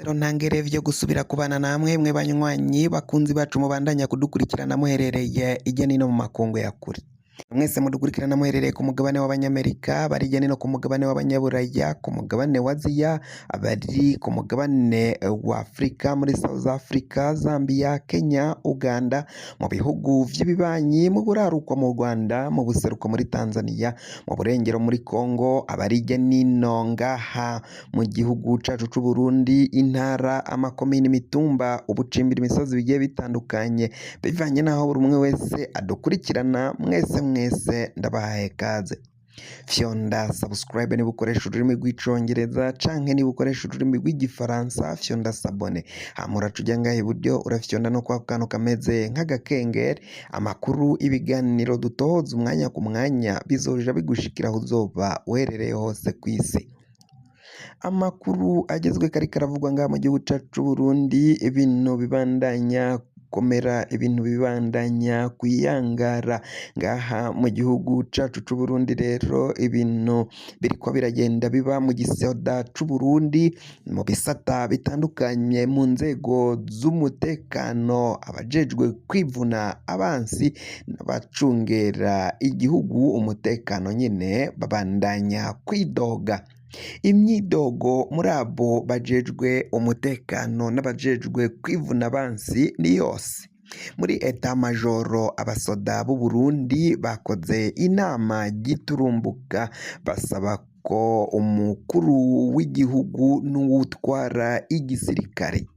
Rero ntangere vyo gusubira kubana namwe mwe banywanyi bakunzi bacu mubandanya kudukurikirana muherereye irya nino mu makungu ya kure. Mwese mudukurikirana muherereye ku mugabane w'Abanyamerika, bari hirya no ku mugabane w'Abanyaburaya, ku mugabane wa Aziya, abari ku mugabane wa Afurika muri South Africa, Zambia, Kenya, Uganda, mu bihugu vy'ibibanyi, mu buraruko mu Rwanda, mu buseruko muri Tanzania, mu burengero muri Congo, abari hirya nino ngaha mu gihugu cacu c'Uburundi, intara, amakomine, imitumba, ubucimbira, imisozi bigiye bitandukanye, bivanye n'aho buri umwe wese adukurikirana, mwese mwese ndabahaye kaze. Fyonda subscribe niba ukoresha ururimi rw'Icongereza canke niba ukoresha ururimi rw'Igifaransa, fyonda s'abonner. Hama uraca uja ngaha iburyo, urafyonda no kwa kantu kameze nk'agakengeri. Amakuru, ibiganiro dutohoza umwanya ku mwanya bizoja bigushikira aho uzoba uherereye hose kw'isi. Amakuru agezweko ariko aravugwa ngaha mu gihugu cacu c'Uburundi, ibintu bibandanya gukomera, ibintu bibandanya kwiyangara ngaha mu gihugu cacu c'Uburundi. Rero ibintu biriko biragenda biba mu gisoda c'Uburundi, mu bisata bitandukanye, mu nzego z'umutekano, abajejwe kwivuna abansi n'abacungera igihugu umutekano nyene babandanya kwidoga. Imyidogo muri abo bajejwe umutekano n'abajejwe kwivuna abansi ni yose. Muri état major, abasoda b'u Burundi bakoze inama giturumbuka, basaba ko umukuru w'igihugu n'uwutwara igisirikare,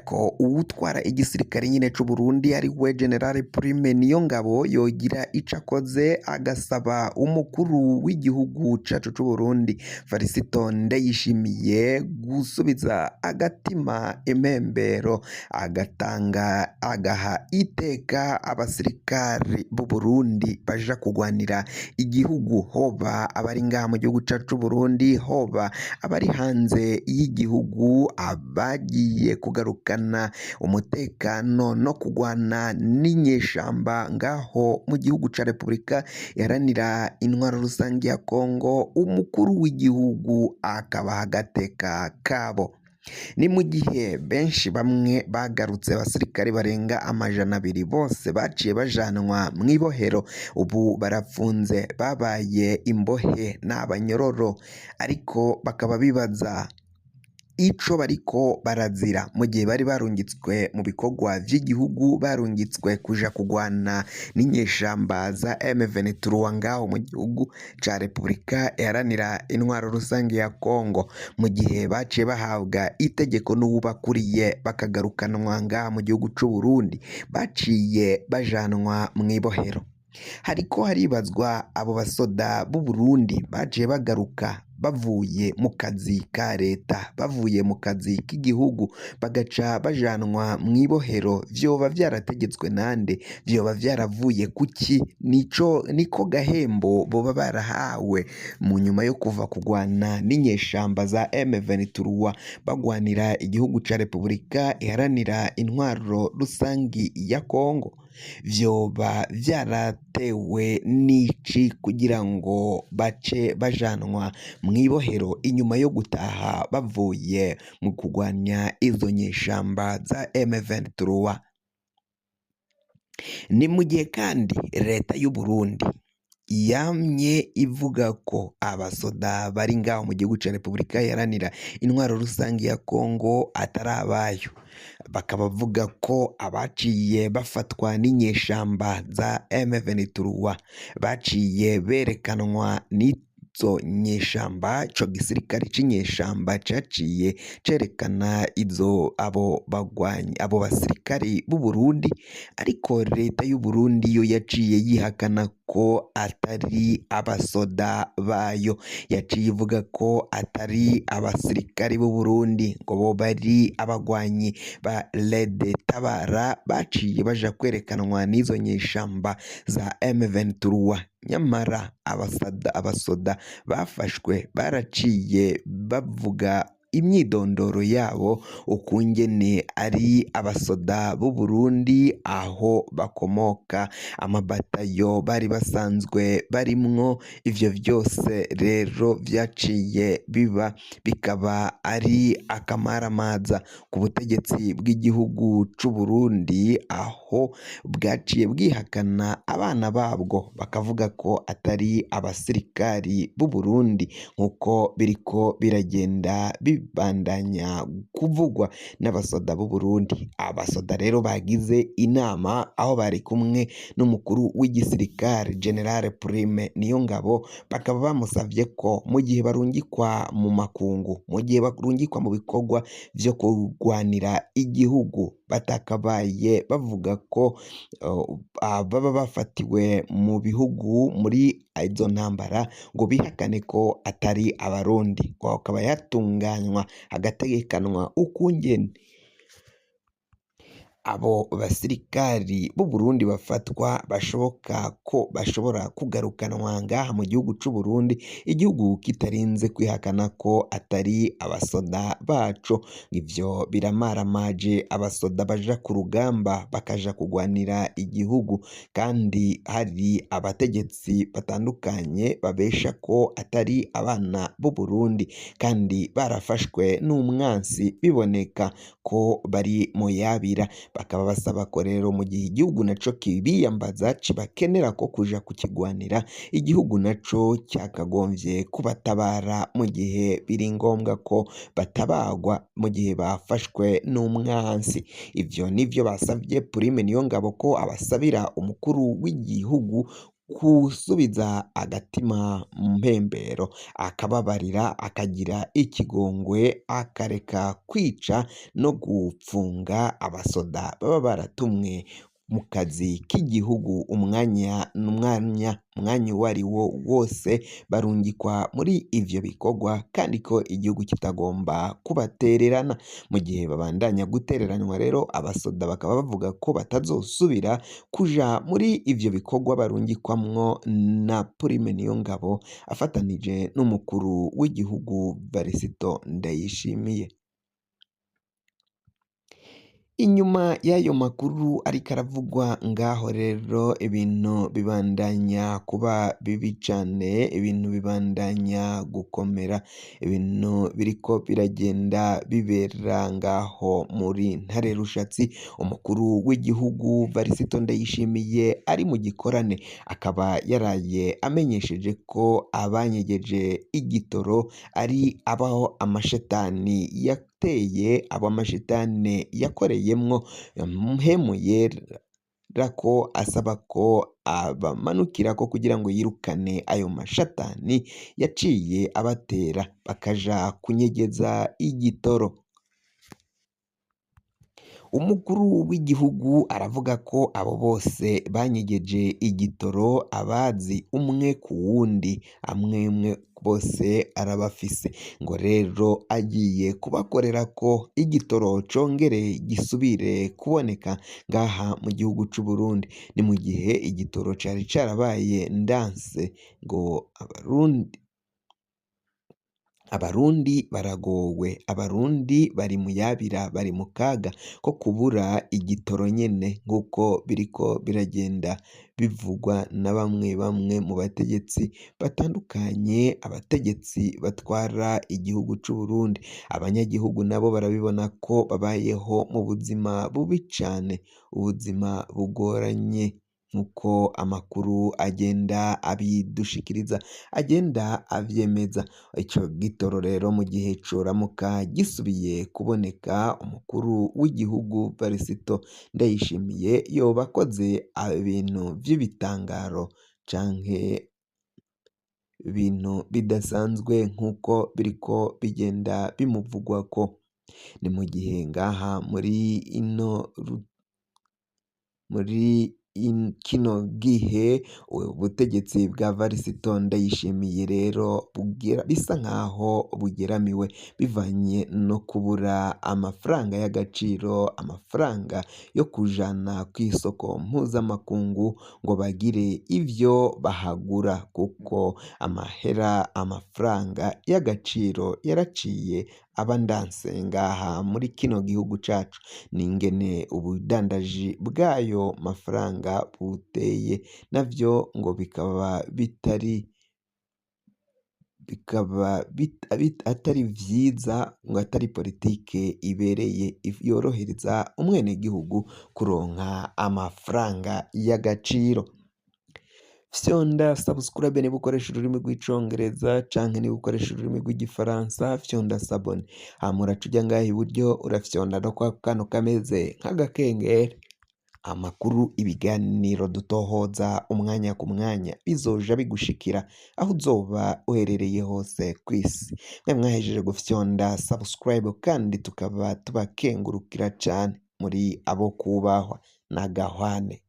ko uwutwara igisirikare nyine c'u Burundi, ari we General Prime Niyongabo, yogira ico akoze, agasaba umukuru w'igihugu cacu c'u Burundi Varisito Ndayishimiye gusubiza agatima impembero, agatanga, agaha iteka abasirikari b'u Burundi baja kugwanira igihugu, hoba abari ngaha mu gihugu cacu c'u Burundi, hoba abari hanze y'igihugu, abagiye kugarukana umutekano no kugwana n'inyeshamba ngaho mu gihugu ca Repubulika Iharanira Intwaro Rusange ya Kongo, umukuru w'igihugu akabaha agateka kabo. Ni mu gihe benshi, bamwe bagarutse, abasirikare barenga 200 bose baciye bajanwa mw'ibohero, ubu barapfunze, babaye imbohe n'abanyororo, ariko bakaba bibaza ico bariko barazira mu gihe bari barungitswe mu bikorwa vy'igihugu, barungitswe kuja kugwana n'inyeshamba za M23 ngaho mu gihugu ca Repubulika Iharanira Intwaro Rusange ya Kongo, mu gihe baciye bahabwa itegeko n'uwubakuriye bakagarukanwa ngaha mu gihugu c'u Burundi, baciye bajanwa mw'ibohero. Hariko haribazwa abo basoda b'u Burundi baciye bagaruka bavuye mu kazi ka leta, bavuye mu kazi k'igihugu, bagaca bajanwa mw'ibohero, vyoba vyarategetswe nande? Vyoba vyaravuye kuki? Nico niko gahembo boba barahawe mu nyuma yo kuva kugwana n'inyeshamba za M23, bagwanira igihugu ca Repubulika Iharanira Intwaro Rusangi ya Kongo? Vyoba vyaratewe n'iki kugira ngo bace bajanwa mw'ibohero inyuma yo gutaha bavuye mu kugwanya izo nyeshamba za M23? Ni mu gihe kandi leta y'u Burundi yamye ivuga ko abasoda bari ngaho mu gihugu ca Repubulika Iharanira Intwaro Rusange ya Kongo atari abayo, bakaba bavuga ko abaciye bafatwa n'inyeshamba za M23 baciye berekanwa n'izo nyeshamba, ico gisirikare c'inyeshamba caciye cerekana izo abo bagwanyi, abo basirikari b'u Burundi. Ariko leta y'u Burundi yo yaciye yihakana ko atari abasoda bayo, yaciye ivuga ko atari abasirikari b'u Burundi, ngo bo bari abagwanyi ba Red Tabara baciye baja kwerekanwa n'izo nyeshamba za M23. Nyamara abasoda bafashwe baraciye bavuga. imyidondoro yabo ukungene ari abasoda b'u Burundi aho bakomoka, amabatayo bari basanzwe barimwo, ivyo vyose rero vyaciye biba bikaba ari akamaramaza ku butegetsi bw'igihugu c'u Burundi, aho bwaciye bwihakana abana babwo bakavuga ko atari abasirikari b'u Burundi nk'uko biriko biragenda bibandanya kuvugwa n'abasoda b'u Burundi. Abasoda rero bagize inama aho bari kumwe n'umukuru w'igisirikare General Prime Niyongabo, bakaba bamusavye ko mu gihe barungikwa mu makungu, mu gihe barungikwa mu bikorwa vyo kurwanira igihugu, batakabaye bavuga ko baba bafatiwe mu bihugu muri izo ntambara ngo bihakane ko atari abarundi, ngo hakaba yatunganywa hagategekanwa ukungene abo basirikari b'u Burundi bafatwa bashoboka ko bashobora kugarukanwa ngaha mu gihugu c'u Burundi, igihugu kitarinze kwihakana ko atari abasoda baco. Ivyo biramaramaje abasoda baja ku rugamba bakaja kugwanira igihugu, kandi hari abategetsi batandukanye babesha ko atari abana b'u Burundi, kandi barafashwe n'umwansi biboneka ko bari mu yabira. Bakaba basaba ko rero mu gihe igihugu naco kibiyambaza kibakenera ko kuja kukigwanira, igihugu naco cyakagombye kubatabara mu gihe biri ngombwa ko batabagwa mu gihe bafashwe n'umwansi. Ivyo nivyo basavye Prime Niyongabo ko abasabira umukuru w'igihugu gusubiza agatima mu mpembero, akababarira, akagira ikigongwe, akareka kwica no gupfunga abasoda baba baratumwe mu kazi k'igihugu umwanya n'umwanya, umwanya uwo ari wo wose barungikwa muri ivyo bikorwa, kandi ko igihugu kitagomba kubatererana. Mu gihe babandanya gutereranwa rero, abasoda bakaba bavuga ko batazosubira kuja muri ivyo bikorwa barungikwamwo na Prime Niyongabo afatanije n'umukuru w'igihugu Varisito Ndayishimiye. Inyuma y'ayo makuru ariko aravugwa ngaho rero, ibintu bibandanya kuba bibi cane, ibintu bibandanya gukomera, ibintu biriko biragenda bibera ngaho muri Ntare Rushatsi. Umukuru w'igihugu Varisito Ndayishimiye ari mu gikorane, akaba yaraye amenyesheje ko abanyegeje igitoro ari abaho amashetani yateye, abo amashetani yakoreyemwo mpemuye ko asaba ko abamanukirako kugira ngo yirukane ayo mashatani yaciye abatera bakaja kunyegeza igitoro. Umukuru w'igihugu aravuga ko abo bose banyegeje igitoro abazi umwe ku wundi, amwemwe bose arabafise, ngo rero agiye kubakorera ko igitoro congere gisubire kuboneka ngaha mu gihugu c'u Burundi. Ni mu gihe igitoro cari carabaye ndanse, ngo Abarundi baragowe, abarundi bari mu yabira, bari mu kaga ko kubura igitoro nyene nk'uko biriko biragenda bivugwa na bamwe bamwe mu bategetsi batandukanye, abategetsi batwara igihugu c'u Burundi. Abanyagihugu nabo barabibona ko babayeho mu buzima bubi cane, ubuzima bugoranye nk'uko amakuru agenda abidushikiriza, agenda avyemeza. Ico gitoro rero mu gihe coramuka gisubiye kuboneka, umukuru w'igihugu Varisito Ndayishimiye yoba akoze ibintu vy'ibitangaro canke ibintu bidasanzwe nk'uko biriko bigenda bimuvugwako. Ni mu gihe ngaha muri ino muri kino gihe ubutegetsi bwa Varisito Ndayishimiye rero bisa nkaho bugeramiwe bivanye no kubura amafaranga y'agaciro, amafaranga yo kujana kw'isoko mpuzamakungu ngo bagire ivyo bahagura, kuko amahera, amafaranga y'agaciro yaraciye aba ndanse ngaha muri kino gihugu cacu, n'ingene ubudandaji bw'ayo mafaranga buteye, navyo ngo bikaba bitari bikaba atari vyiza, ngo atari politike ibereye yorohereza umwenegihugu kuronka amafaranga y'agaciro. Fyonda subscribe niba ukoresha ururimi rw'icongereza, canke niba ukoresha ururimi rw'igifaransa fyonda s'abonner, hama uraca uja ngaha iburyo, urafyonda no kwa kano kameze nk'agakengeri. Amakuru, ibiganiro dutohoza umwanya ku mwanya bizoja bigushikira aho uzoba uherereye hose kw'isi. Mwe mwahejeje gufyonda subscribe kandi tukaba tubakengurukira cane, muri abo kubahwa n'agahwane.